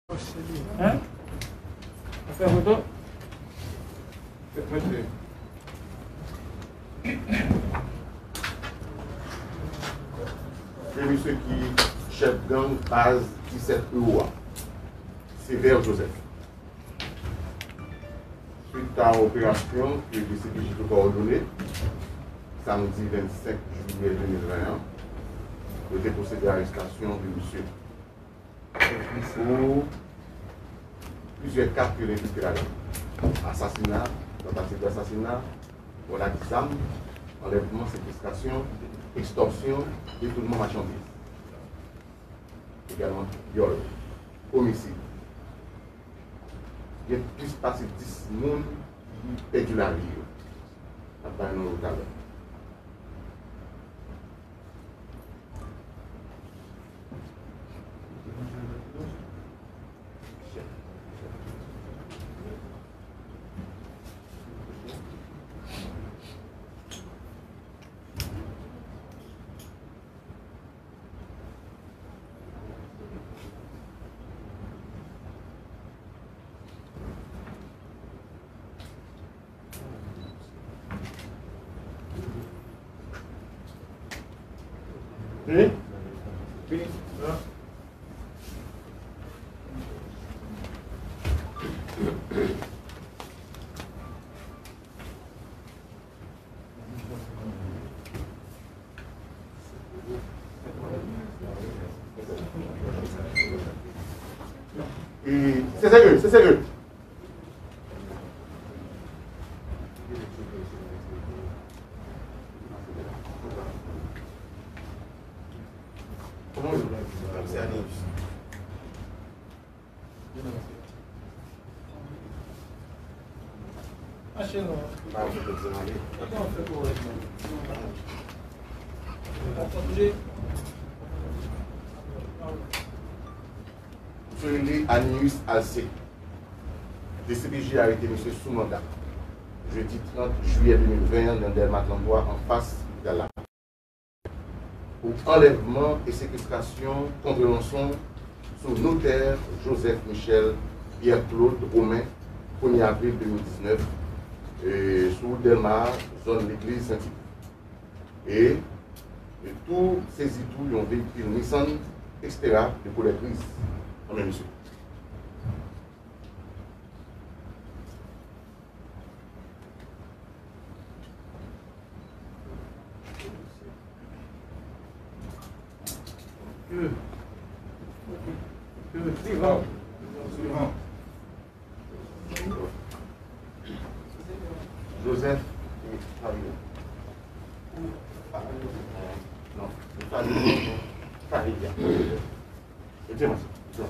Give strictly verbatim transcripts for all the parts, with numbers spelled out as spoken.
Hein? Fè foto? Se misye ki chèf gang baz disèt Ewo a, Sévère Joseph. Swit a operasyon ke D C P J te kowòdone, samdi vennsenk jiyè de mil ven an, yo te pwosede a arestasyon de misye pou plizyè ka ke l enplike ladan. Asasina, tantativ dasasina, vòl ak zam, anlèvman, sekestrasyon, ekstòsyon, detounman machandiz. Egalman, vyòl, omisid. Gen plis pase dis moun ki pèdi lavi yo. N ap bay non yo talè. Vini. Vini. E, se serye, se serye. Kòman w ye? Mache non. Misye rele Anius Alcé. D C P J arete misye sou manda. Jedi trant jiyè de mil ven an nan Dèlma trannntwa anfas lopital la. Pou anlèvman e sekestrasyon kont ranson sou notè Joseph Michel Pierre Claude Romain, premye avril de mil diznèf, e, sou wout Dèlma, zòn legliz Sent Iv. E, e tou sezi tou yon veyikil Nissan Xterra de koulè griz nan men misye. Joseph Fabien. Non, Fabien. Fabien. Mete mwen sa.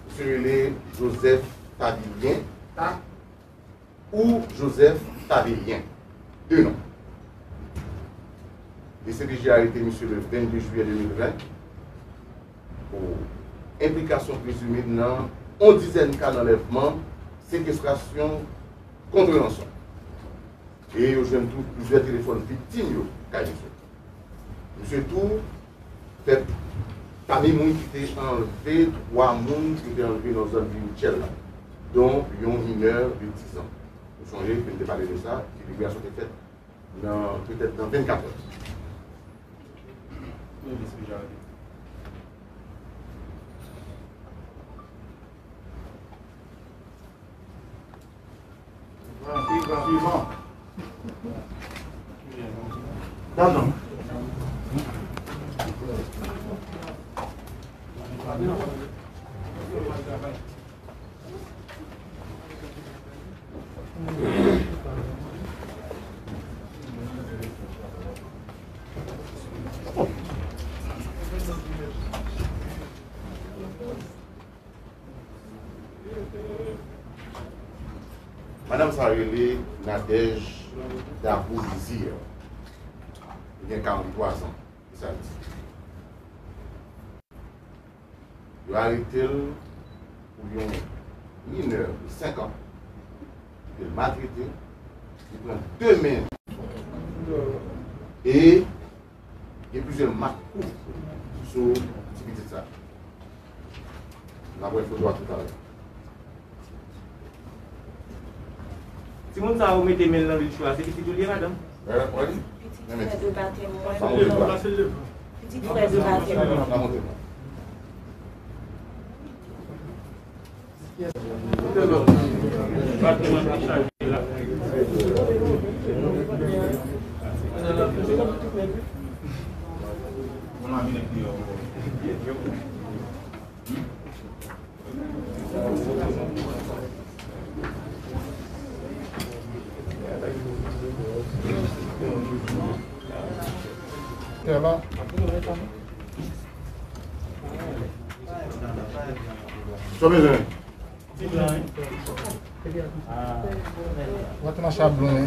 Misye rele Joseph Tavilien, ta, ou Joseph Tavilien. De non. D C P J arete misye le vennde jiyè de mil ven pou enplikasyon prezime nan yon dizèn ka anlèvman, sekestrasyon, kont ranson. E yo jwenn tou plizyè telefòn viktim yo kay misye. Misye tou fè pami moun ki te anlve twa moun ki te anlve nan zòn Virityèl la, don yon minè de diz an. Nou sonje ke n te pale de sa, ki liberasyon te fèt nan, petèt nan vennkat è. Swivan. Swivan. Gadon. Madanm sa rele Nadège Davout Désir. Li gen karanntwa zan. Se sa l di. Yo arete l pou yon minè de senk an ki te maltrete, Li pran de men. E gen plizyè mak kou sou ti pitit sa. N ap wè foto a toutalè. Timoun sa yo mete men l nan lwil cho a, se pitit ou l ye, madanm? Pitit frè de batèm mwen. Pitit frè de batèm mwen. Sa w bezwen? Mwen te nan chablon wi.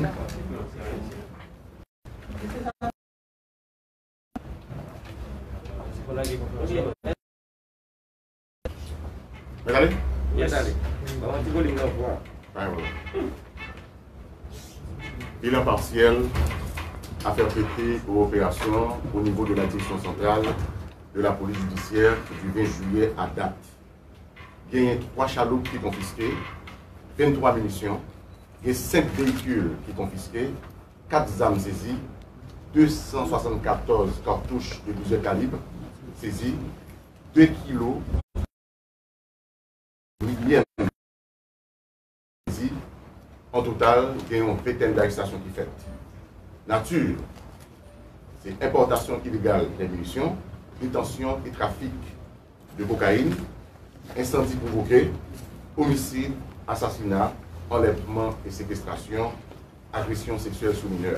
Mèt ale? Mèt ale. Ban mwen ti volim nan vwa. Pa gen pwoblèm. Bilan partiel, afè trete ou operasyon o nivo de la Direction Centrale de la Police Judiciaire du vingt juillet à date. Genyen twa chaloup ki konfiske, venntwa minisyon, gen senk veyikil ki konfiske, kat zam sezi, de san swasannkatòz katouch de plizyè kalib sezi, de kilo libyèn sezi. An total, gen yon ventèn arestasyon ki fèt. Nati, se enpòtasyon ilegal de minisyon, detansyon e trafik de kokayin, ensandi pwovoke, omisid, asasina, anlèvman e sekestrasyon, agresyon seksyèl sou minè.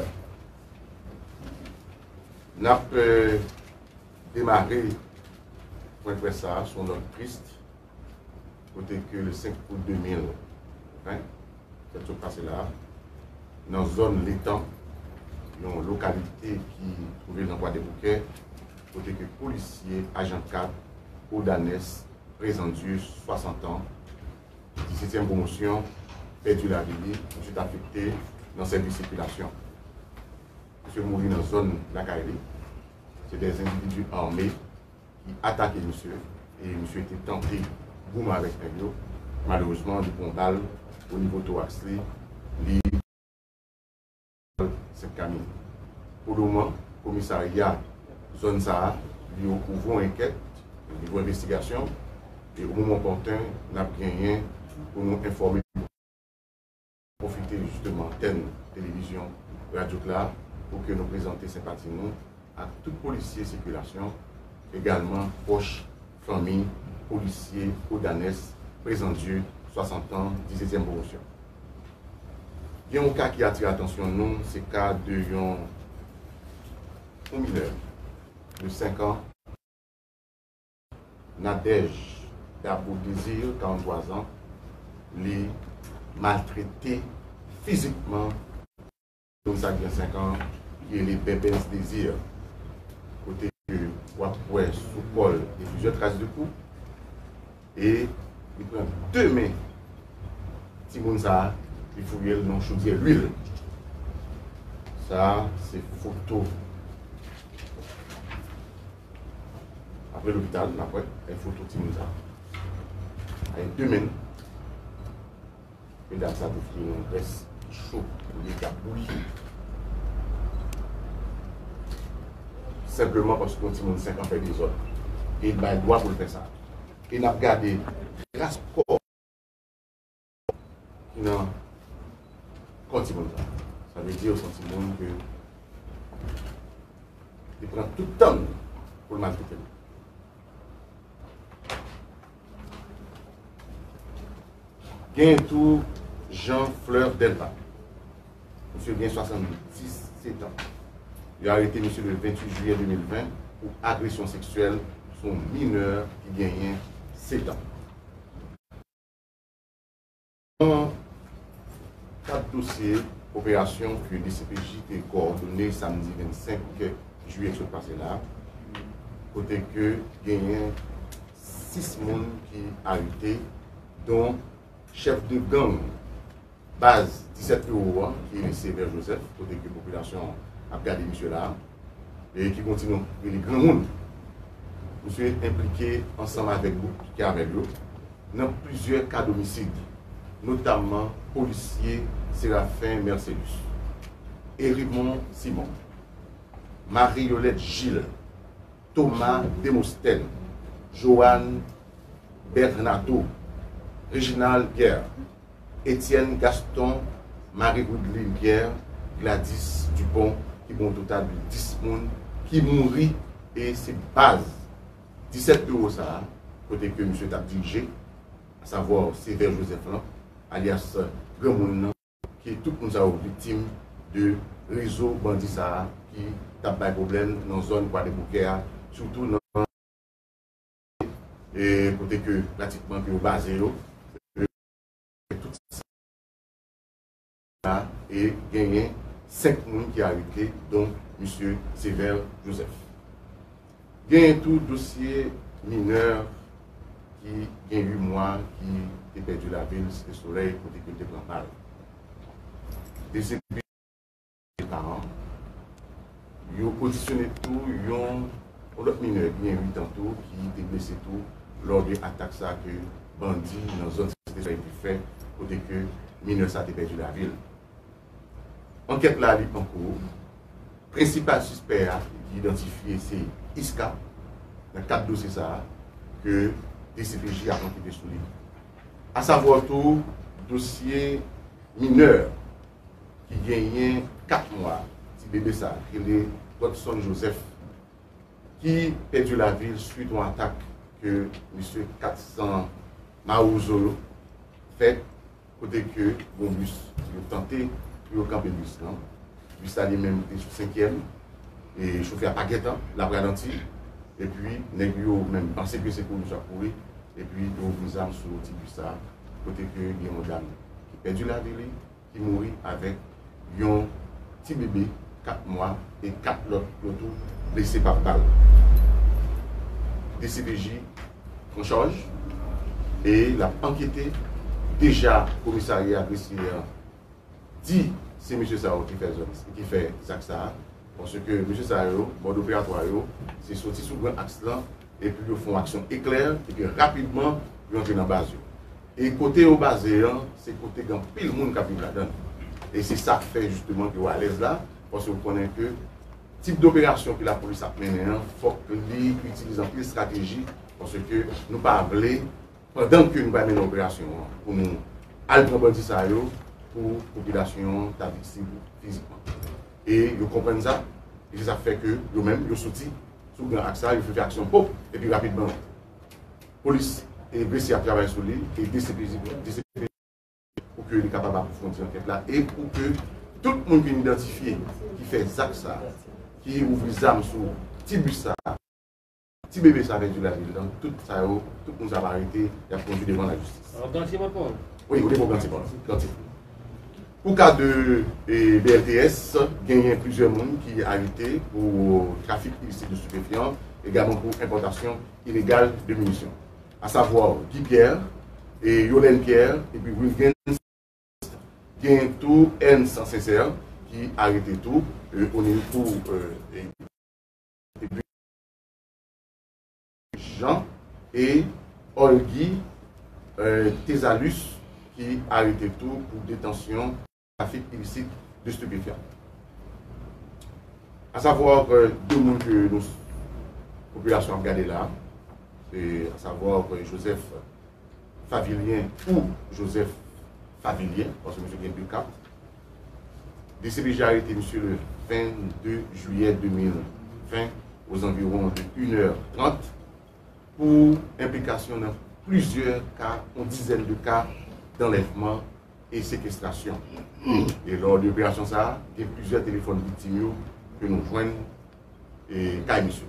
N ap, euh, demare pwen près sa a sou yon nòt tris, kote ke le senk out de mil ven, fèt sot pase la a, nan zòn Letan, yon lokalite ki twouve l nan Kwadèboukè, kote ke polisye ajan kat Odanes Prezandye, swasant an, disetyèm pwomosyon, pèdi lavi li, misye t afekte nan sèvis sikilasyon. Misye mouri nan zòn lakay li. Se de endividi ame ki atake misye e misye te tante goumen avèk nèg yo. Malerezman, li pran bal o nivo toraks li, li Sent Kami. Pou lemoman, komisarya zòn sa a, li ouvri yon ankèt, li ouvri yon envestigasyon, e o moman opòten, n ap genyen pou nou enfòme, pwofite jisteman antèn televizyon Radyo Kla pou ke nou prezante senpati nou ak tout polisye sikilasyon, egalman pwòch fanmi polisye Odanes Prezandye, swasant an, disetyèm pwomosyon. Gen yon ka ki atire atansyon nou, se ka de yon, yon minè de senk an, Nadège Dabou Désir, karanntwa zan, li maltrete fizikman timoun sa gen senk an, ki rele Bèbèz Désir, kote ke w ap wè sou kò l gen plizyè tras de kou, e li pran de men timoun sa a, li fouye l nan chodyè lwil. Sa a se foto apre lopital, n ap wè, e foto timoun sa a. Ay, de men, medam sa te fouye nan vès cho, li t ap bouyi. Senpleman paske yon timoun senk an fè dezòd. E l bay dwa pou l fè sa. E n ap gade tras kò ki nan kò timoun sa. Sa vle di se yon timoun ke li pran tout tan l pou l maltrete l. Gen tou Jean Fleur Delva. Misye gen swasanndisèt an. Yo arete misye le venntuit jiyè de mil ven pou agresyon seksyèl sou yon minè ki genyen sèt an. Nan kad dosye operasyon ke D C P J te kowòdone samdi vennsenk jiyè k sot pase la, kote ke genyen sis moun ki arete, don chèf de gang baz disèt ewo an, ki rele Sévère Joseph, kote ke popilasyon an ap gade misye la, e ki gen yon ti non rele Granmoun. Misye enplike ansanm avèk gwoup ki avè l yo nan plizyè ka domisid, notamman polisye Séraphin Mercellus, Erimon Simon, Marie Yolette Gilles, Thomas Démosthène, Joanne Bernato, Réginald Pierre, Etienne Gaston, Marie Goudeline Pierre, Gladys Dupont, ki gen yon total de dis moun ki mouri, e se baz disèt ewo sa a, kote ke misye t ap dirije, asavwa Sévère Joseph lan, alyas Granmoun nan, ke tout moun sa yo viktim de rezo bandi sa a ki t ap bay pwoblèm nan zòn Kwadèboukè a, sitou nan e kote ke pratikman ke yo baze yo, e tout sa, e genyen senk moun ki arete, don misye Sévère Joseph. Genyen tou dosye minè ki gen uit mwa ki te pèdi lavi l Site Solèy, kote ke l te pran bal. De se paran. Yo otisyone tou yon, yon lòt minè ki gen uit an tou ki te blese tou lò de atak sa ke bandi nan zòn Site Solèy te fè, kote ke minè sa te pèdi lavi l. Ankèt la li an kou. Prensipal sispè a ki idantifye se Iska nan kad dosye sa a ke D C P J ap ankete sou li. Asavwa tou dosye minè ki genyen kat mwa, ti bebe sa, ki rele Godson Joseph, ki pèdi lavi l swit yon atak ke mesye kat san Mawozo yo fè, kote ke yon bis, yo tante pou yo kanpe bis lan. Bis la li menm te sou senkyèm, e chofè a pa gentan, l ap ralanti, epi nèg yo menm panse ke se kouri misye ap kouri, epi yo ouvri zam sou ti bis sa, kote ke gen yon dam ki pèdi lavi li, ki mouri avèk yon ti bebe kat mwa e kat lòt yo tou blese pa bal. D C P J pran chaj e l ap ankete. Deja komisarya Gresye an di se mesye sa yo ki fè zòn, ki fè zak sa a, paske mesye sa yo, mòd operatwa yo, se soti sou gran aks lan, epi yo fè yon aksyon eklè, epi rapidman, yo antre nan baz yo. E kote yo baze an, se kote gen anpil moun k ap viv ladan l. E se sa k fè jisteman ke yo alèz la, paske yo konnen ke tip doperasyon ke lapolis ap mennen an, fòk li itilize anpil estrateji, paske nou pa vle, pandan ke nou pa mennen operasyon an, pou nou al pran bandi sa yo, pou popilasyon an ta viktim fizikman. E yo konprann sa, e se sa k fè ke yo menm, yo soti sou gran aks la, yo fè fè aksyon pwòp, epi rapidman, polis e Gresye ap travay sou li, e D C P J, D C P J, pou ke li kapab apwofondi ankèt la, e pou ke tout moun ke n idantifye ki fè zak sa, ki ouvri zam sou ti bis sa, ti bebe sa pèdi lavi l lan, tout sa yo, tout moun sa ap arete, y ap kondui devan lajistis. Alò, gantye pòt pawòl. Wi, ou te pran gantye pawòl. Gantye. Pou ka de, e, B L T S, genyen plizyè moun ki arete pou trafik ilisit de stupéfiant, egalman pou enpòtasyon ilegal de minisyon. Asavwa Guy Pierre, e, Yolène Pierre, epi Wilgens, genyen tou Ernst Sincère ki arete tou, e, o nivo, e, e, Jean e Olgy, e, Tesalus ki arete tou pou detansyon trafik ilisit de stupéfiant. Asavwa, e, de moun ke nou, popilasyon ap gade la, e, asavwa, e, Joseph Favilien ou Joseph Favilien, paske misye gen de kat. D C P J arete misye le vennde jiyè de mil ven, aux environs de une heure trente, pou enplikasyon nan plizyè ka, yon dizèn de ka d'enlèvement e sekestrasyon. E lò de operasyon sa a, gen plizyè telefòn viktim yo ke nou jwenn, e, kay misye.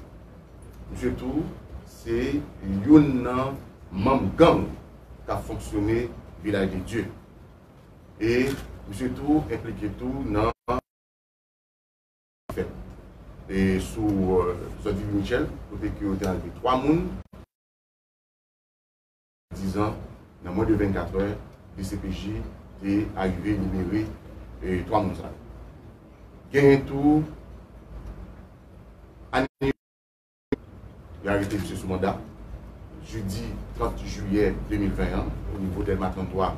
Misye tou, se youn nan manm gang k ap fonksyone Vilaj de Dye. E misye tou enplike tou nan fèt. E sou, e, zòn Vivi Mitchell, kote ke yo te anlve twa moun, dizan, nan mwens de vennkatrè, D C P J te arive libere, e, twa moun sa yo. Genyen tou, ane yo arete misye sou manda, jedi trant jiyè de mil ven an, o nivo Dèlma tranntwa,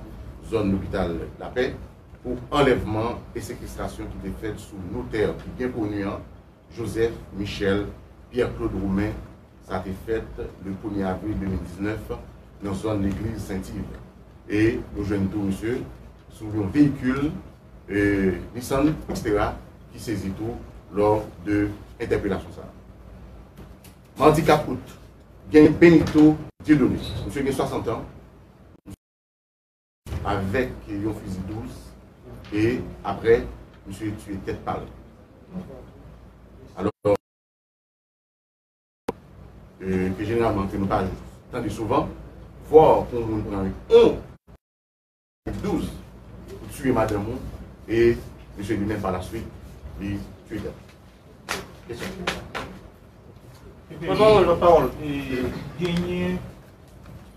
zòn Lopital Lapè, pou anlèvman e sekestrasyon ki te fèt sou notè ki byen koni an, Joseph Michel Pierre Claude Romain. Sa te fèt le premye avril de mil diznèf nan zòn legliz Sent Iv. E nou jwenn tou misye sou yon veyikil, e, Nissan, etsetera, ki sezi tou lò de entèpelasyon sa a. Madi kat out, gen Benito Dieudonné. Misye gen swasant an, avèk yon fizi douz, e apre, misye tiye tèt pa l. Alò, e, ke jeneralman, ke nou pa tande souvan, fò pou yon moun pran yon douz pou tiye madanm ou, e misye li menm pa laswit, li tiye tèt. Kesyon. Pòtpawòl, pòtpawòl, e, genyen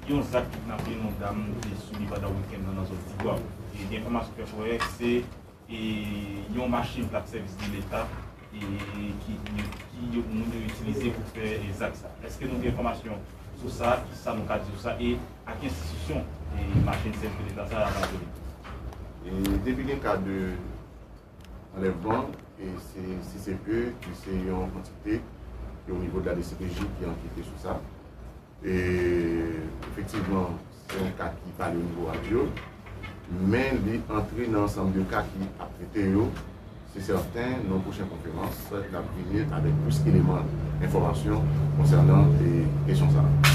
yon zak kidnapin yon dam te sibi pandan wikenn nan, nan zòn Tigwav. E gen enfòmasyon ki fè kwè se, e, yon machin plak sèvis de Leta, e, ki, ki yo, moun yo itilize pou fè, e, zak sa. Èske nou gen enfòmasyon sou sa? Kisa nou ka di sou sa? E a ki enstitisyon, e, machin sèvis de Leta sa a apateni? E depi gen ka de anlèvman, e se C C P, ki se yon antite ki o nivo de la D C P J ki ankete sou sa. E efektivman, se yon ka ki pale o nivo radyo, men li antre nan ansanm de ka ki ap trete yo. Se sèten, nan pwochen konferans, n ap vini avèk plis eleman enfòmasyon konsènan, e, kesyon sa a.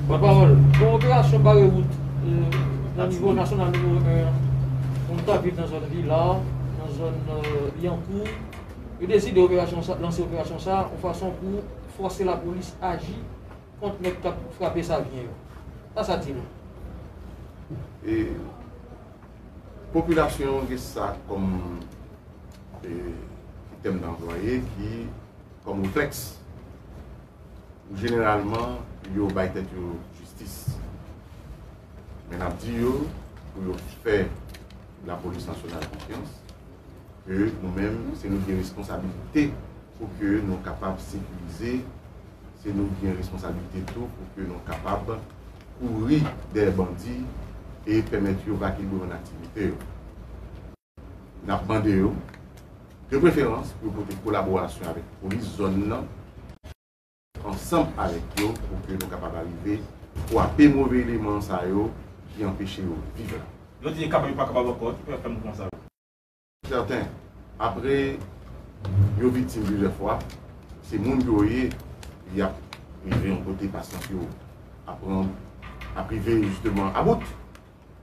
Pòtpawòl, bon, operasyon bare wout, e, nan nivo nasyonal nimewo en an, moun k ap viv nan zòn Vila, nan zòn, e, Lyankou, yo deside operasyon sa, lanse operasyon sa a, yon fason pou fòse lapolis aji kont nèg k ap frape savyen yo. Sa sa di nou? E popilasyon an gen sa kòm, e, tèm nan anplwaye ki kòm reflèks. Jeneralman, yo bay tèt yo jistis. Men n ap di yo pou yo fè lapolis nasyonal konfyans, ke nou menm, se nou ki gen responsabilite pou ke nou kapab sekirize, se nou ki gen responsabilite tou pou ke nou kapab kouri dèyè bandi e pèmèt yo vake reprann aktivite yo. N ap mande yo, de preferans, pou yo pote kolaborasyon avèk polis zòn nan, ansanm avèk yo, pou ke nou kapab arive kwape move eleman sa yo ki anpeche yo viv la. Yo di yo kapab, yo pa kapab ankò, ki fè fè mouvman sa yo? Sèten, apre yo viktim plizyè fwa, se moun ke yo ye, y ap rive yon kote pasyans yo ap pran, ap rive jisteman about.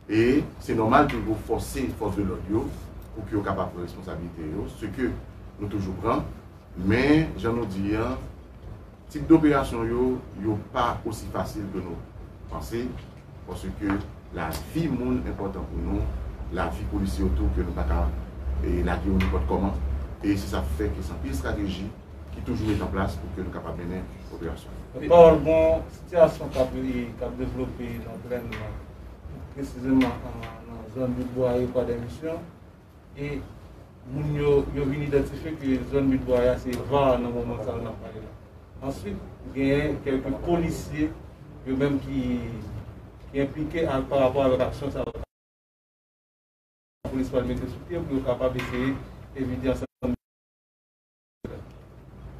E se nòmal ke yo fòse fòs de lòd yo pou ke yo kapab pran responsablite yo, se ke nou toujou pran, men, jan nou di an, tip doperasyon yo, yo pa osi fasil ke nou panse, paske lavi moun enpòtan pou nou, lavi polisye yo tou, ke nou pa ka, e, lage yo nenpòt kòman. E se sa k fè ke se anpil estrateji ki toujou met an plas pou ke nou kapab mennen operasyon. Pawòl, bon, sitiyasyon k ap, k ap devlope nan plèn nan, presizeman nan, nan zòn Bit Bwaye, Kwadèmisyon. E moun yo, yo vin idantifye ke zòn Bit Bwaye a se var nan moman sa yo n ap pale la. Answit, genyen kèlke polisye, yo menm ki, ki enplike ak, pa rapò avèk aksyon sa yo. Lapolis pral mete sou pye pou yo kapab eseye evite ansanm.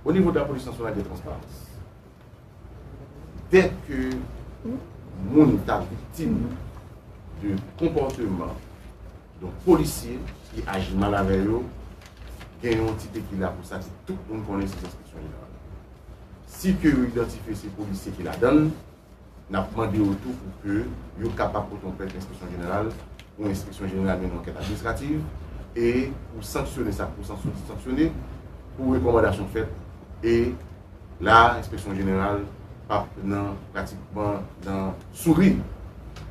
O nivo de la Police Nationale de Transparence, dès que moun ta viktim de konpòteman de polisye ki aji mal avè yo, gen yon antite ki la pou sa, ke tout moun konnen, se Enspeksyon Jeneral. Si ke yo idantifye se polisye ki ladan l, n ap mande yo tou pou ke yo kapab pote yon plent nan Enspeksyon Jeneral, pou Enspeksyon Jeneral mennen ankèt administrativ, e pou sanksyone sa k pou sanksyone, pou rekòmandasyon fèt, e la, Enspeksyon Jeneral p ap nan, pratikman nan souri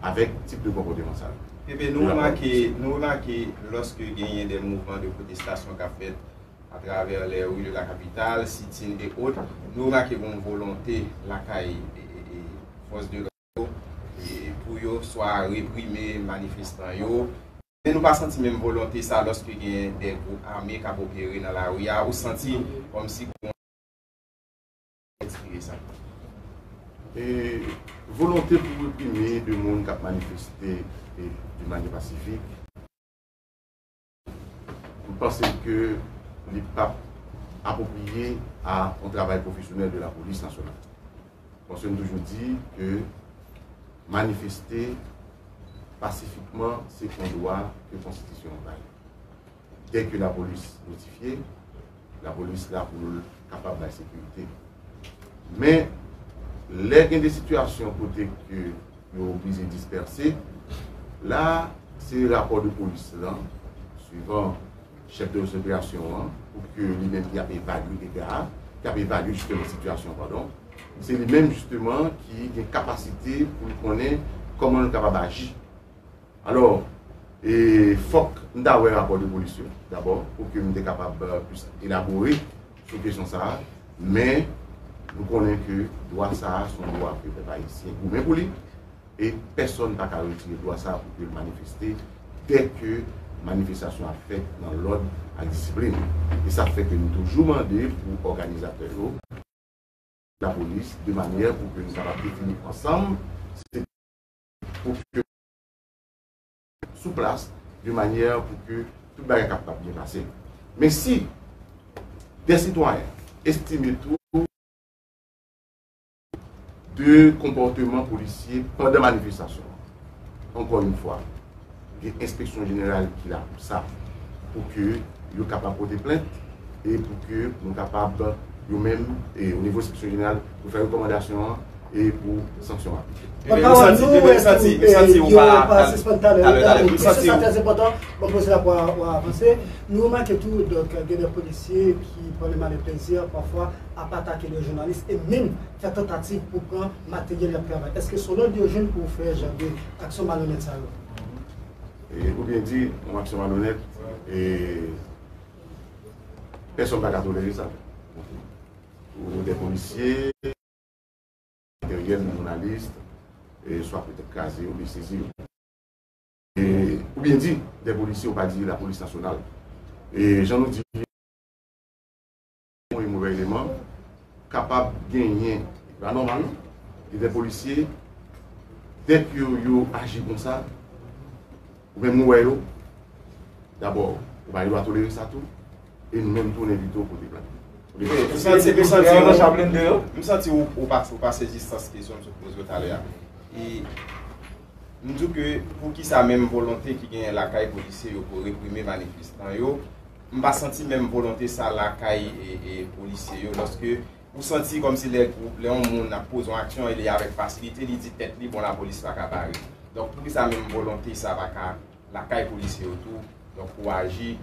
avèk tip de konpòteman sa yo. Ebyen, nou remake, nou remake lòske genyen de mouvman de pwotestasyon k ap fèt atravè les rues de la capitale, sit-in e ot, nou remake gen yon volonte lakay, e, e, e, fòs de lòd yo, e, pou yo swa reprime manifestan yo, Men nou pa santi menm volonte sa lòske gen de gwoup ame k ap opere nan lari a, ou santi kòmsi gon eksprime sa. E volonte pou reprime de moun k ap manifeste e de manyè pasifik, m panse ke li p ap apwopriye a yon travay pwofesyonèl de la polis nasyonal. Paske m toujou di ke manifeste pasifikman se yon dwa ke konstitisyon an bay. Dèke lapolis notifye, lapolis la pou l kapab bay sekirite. Men, lè gen de sitiyasyon kote ke yo oblije dispèse, la, se rapò de polis lan, swivan chèf de operasyon an, pou ke li menm ki ap evalye dega a, ki ap evalye jisteman sitiyasyon, padon, se li menm jisteman ki gen kapasite pou l konnen kòman l kapab aji. Alò, e fòk m ta wè rapò de polis yo, dabò, pou ke m te kapab, euh, plis elabore sou kesyon sa a. Men, nou konnen ke dwa sa a se yon dwa ke pèp ayisyen goumen pou li, e pèsonn pa ka retire dwa sa a pou ke l manifeste, dèke manifestasyon ap fèt nan lòd ak disiplin. E sa fè ke nou toujou mande pou òganizatè yo, lapolis, de manyè pou ke nou kapab defini ansanm, se pou ke sou plas, de manyè pou ke tout bagay kapab byen pase. Men si de sitwayen estime tou de konpòteman polisye pandan manifestasyon, ankò yon fwa, gen enspeksyon jeneral ki la pou sa, pou ke yo kapab pote plent e pou ke nou kapab, yo menm, e o nivo enspeksyon jeneral, pou fè rekòmandasyon an e pou sanksyon aplike. Ebyen, nou santi, ebyen, nou santi, nou santi ou pa, pa sispann talè, talè, talè, talè, talè, kesyon sa trè enpòtan, mwen poze la pou w avanse. Nou remake tou, donk, gen de polisye ki pran le malplezi pafwa ap atake de jounalis e menm fè tantativ pou pran materyèl y ap travay. Èske se yon lòd yo jwenn pou fè jan de aksyon malonèt sa yo? E, ou byen di, yon aksyon malonèt, e pèsonn pa ka tolere sa. Ou de polisye, materyèl jounalis, e swa petèt kraze yo, oubyen sezi yo. E, ou byen di, de polisye, ou pa di lapolis nasyonal. E jan nou di, e move eleman kapab genyen, e pa nòmal, non. Gen de polisye, dèk yo, yo aji konsa, ou menm ou wè yo, dabò, ou pa gen dwa tolere sa tou, e nou menm tou, nou envite w pote plent. Wi, m santi, m santi, m santi ou, ou pa, ou pase jistans kesyon m sot poze w talè a. E m di w ke poukisa menm volonte ki genyen lakay polisye yo pou reprime manifestan yo, m pa santi menm volonte sa lakay, e, e, polisye yo, lòske ou santi kòmsi lè gwoup, lè yon moun ap poze yon aksyon, e li avèk fasilite, li di tèt li, bon, lapolis pa ka bare. Donk, poukisa menm volonte sa pa ka lakay polisye yo tou, donk, pou aji?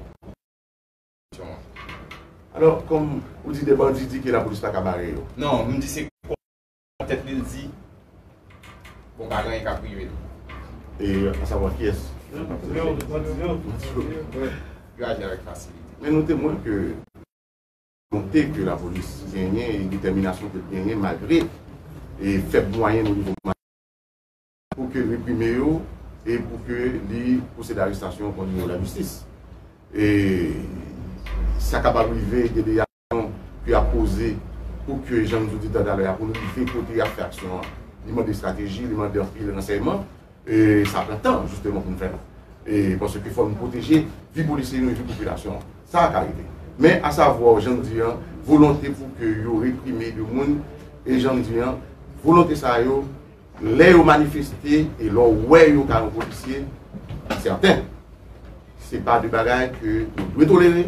Alò, kòm ou di de bandi di ke lapolis pa ka bare yo. Non, m di se kòm tèt li l di, bon, pa gen anyen k ap rive l. E asavwa kiyès? Yo aji avèk fasilite. Men nou temwen ke volonte ke lapolis genyen e detèminasyon ke l genyen malgre e fèb mwayen nou nivo pou ke l reprime yo e pou ke li pwosede arestasyon kont yo lajistis. E sa kapab rive gen de aksyon ke y ap poze pou ke, jan nou di talè a, pou nou rive kote y ap fè aksyon an. Li mande estrateji, li mande anpil ransèyman, e sa pran tan, jisteman, pou nou fè l. E paske fò nou pwoteje vi polisye nou e vi popilasyon an. Sa ka rive. Men, asavwa, jan m di an, volonte pou ke yo reprime de moun, e jan m di an, volonte sa yo, lè yo manifeste e lè w wè yo kay yon polisye, sèten, se pa de bagay ke nou dwe tolere.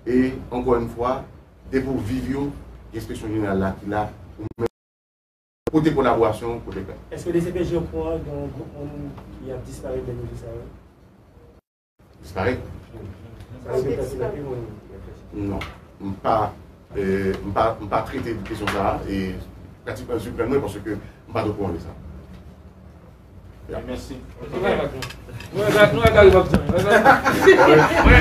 E, ankò yon fwa, depi w viv yo, gen enspeksyon jeneral la ki la pou menm pote kolaborasyon, pote pè. Èske D C P J okouran gen yon gwoup moun ki ap disparèt nan nivo sa yo? Disparèt? Non. M pa, euh, m pa, m pa trete kesyon sa a, e pratikman l siprann mwen paske m pa t okouran de sa. Ya. Mèsi. Nou wè, nou wè, nou wè, nou wè, nou wè, nou wè, nou wè,